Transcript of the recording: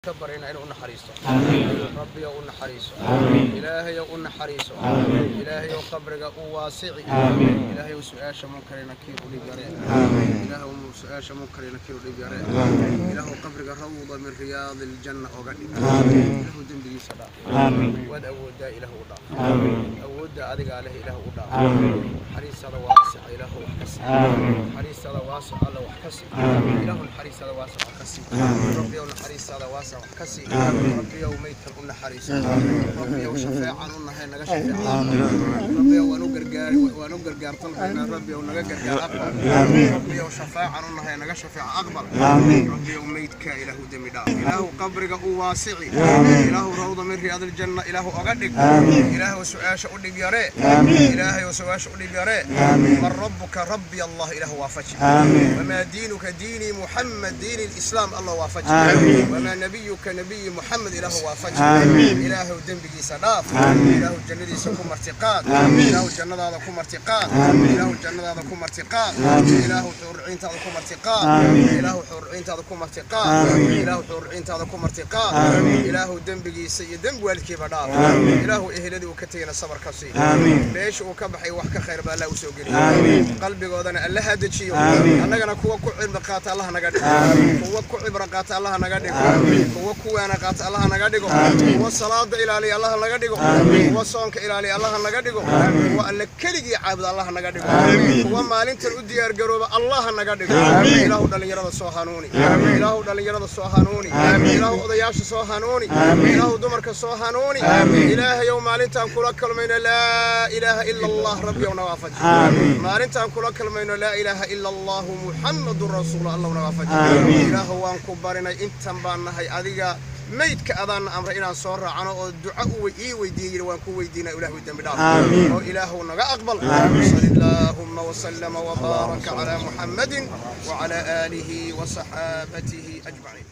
Ka baryna inuu u naxariisto. Rabbiyow, u naxariiso. Ilaahayow, u naxariiso. Ilaahayow, qabriga u waasici. Ilaahayow, su-aasha munkar nakiir u dhib yaree. Ilaahow, su-aasha munkar nakiir u dhib yaree. Ilaahow, qabriga rawda min riyaadi aljanna oga dhig. Ilaahow, dembigiisa dhaaf, waad awooddaa. Ilaahu u dhaaf, awoodda adigaa leh. Ilaahu u dhaaf. Naxariistada waasica Ilaahu wax ka sii. Naxariistada waasica Alla wax ka sii. Ilaahu, naxariistada waasica wax ka sii. Rabbiyow, naxariistada waasica wax ka sii. Rabbiyow, meydkan u naxariiso. Rabbiyow, shafeecan u nahay, naga shafeeca. Rabbiyow, waan u gargaari, waan u gargaar dalbaynaa. Rabbiyow, naga gargaar, aqbal. Rabbiyow, shafaacan u nahay, naga shafeeca, aqbal. Rabbiyow, meydka Ilaahu dembi dhaaf. Ilaahu, qabriga u waasici. Ilaahu, rawda min riyaad aljanna Ilaahu oga dhig. Ilaahu, su-aasha u dhib yaree. Ilaahayow, su-aasha u dhib yaree. Man rabbuka? Rabbi Allah. Ilaahu waafaji. Wamaa diinuka? Diini Muxamed, diini lislaam. Allah waafaji. Wamaa nabiyuka? Nabiyi Muxamed. Ilaahu waafaji. Ilaahu, dembigiisa dhaaf. Ilaahu, jannadiisa ku martiqaad. Ilaahu, jannadaada ku martiqaad. Ilaahu, jannadaada ku martiqaad. Ilaahu, xuurciintaada ku martiqaad. Ilaahu, xuurciintaada ku martiqaad. Ilaahu, xuurciintaada ku martiqaad. Ilaahu, dembigiisa iyo dembi waalidkiiba dhaaf. Ilaahu, eheladii uu ka tegayna sabar ka sii. Meesha uu ka baxay wax ka khayr ba Allah usoo geliyo. Qalbigoodana Alla ha dejiyo. Annagana kuwa ku cilmi qaata Allah naga dhigo, kuwa ku cibro qaata Allah naga dhigo, kuwa kuwaana qaata Allah naga dhigo, kuwa salaada ilaaliya Allah naga dhigo, kuwa soonka ilaaliya Allah naga dhigo, kuwa Alle keligii caabuda Allah naga dhigo, kuwa maalintan u diyaar garooba Allah naga dhigo. Ilaahu, dhallinyarada soo hanuuni. Ilaahu, dhallinyarada soo hanuuni. Ilaahu, odayaasha soo hanuuni. Ilaahu, dumarka soo hanuuni. Ilaahayow, maalintaan kula kalmayno laa ilaaha ila Allah, rabbiyow na waafaji. Maalintaan kula kalmayno laa ilaaha ila Allahu Muxammadun rasuul Allah na waafaji. Ilaahu, waan ku barinay, intan baan nahay. Adiga maydka adaana amray inaan soo raacano oo duco u ii weydiiyey yidhi, waan ku weydiinaa. Ilaahu, dembi dhaaf oo Ilaahu naga aqbal. Sali allaahumma wasalama wabaaraka calaa Muxammadin wacalaa aalihi wasaxaabatihi ajmaciin.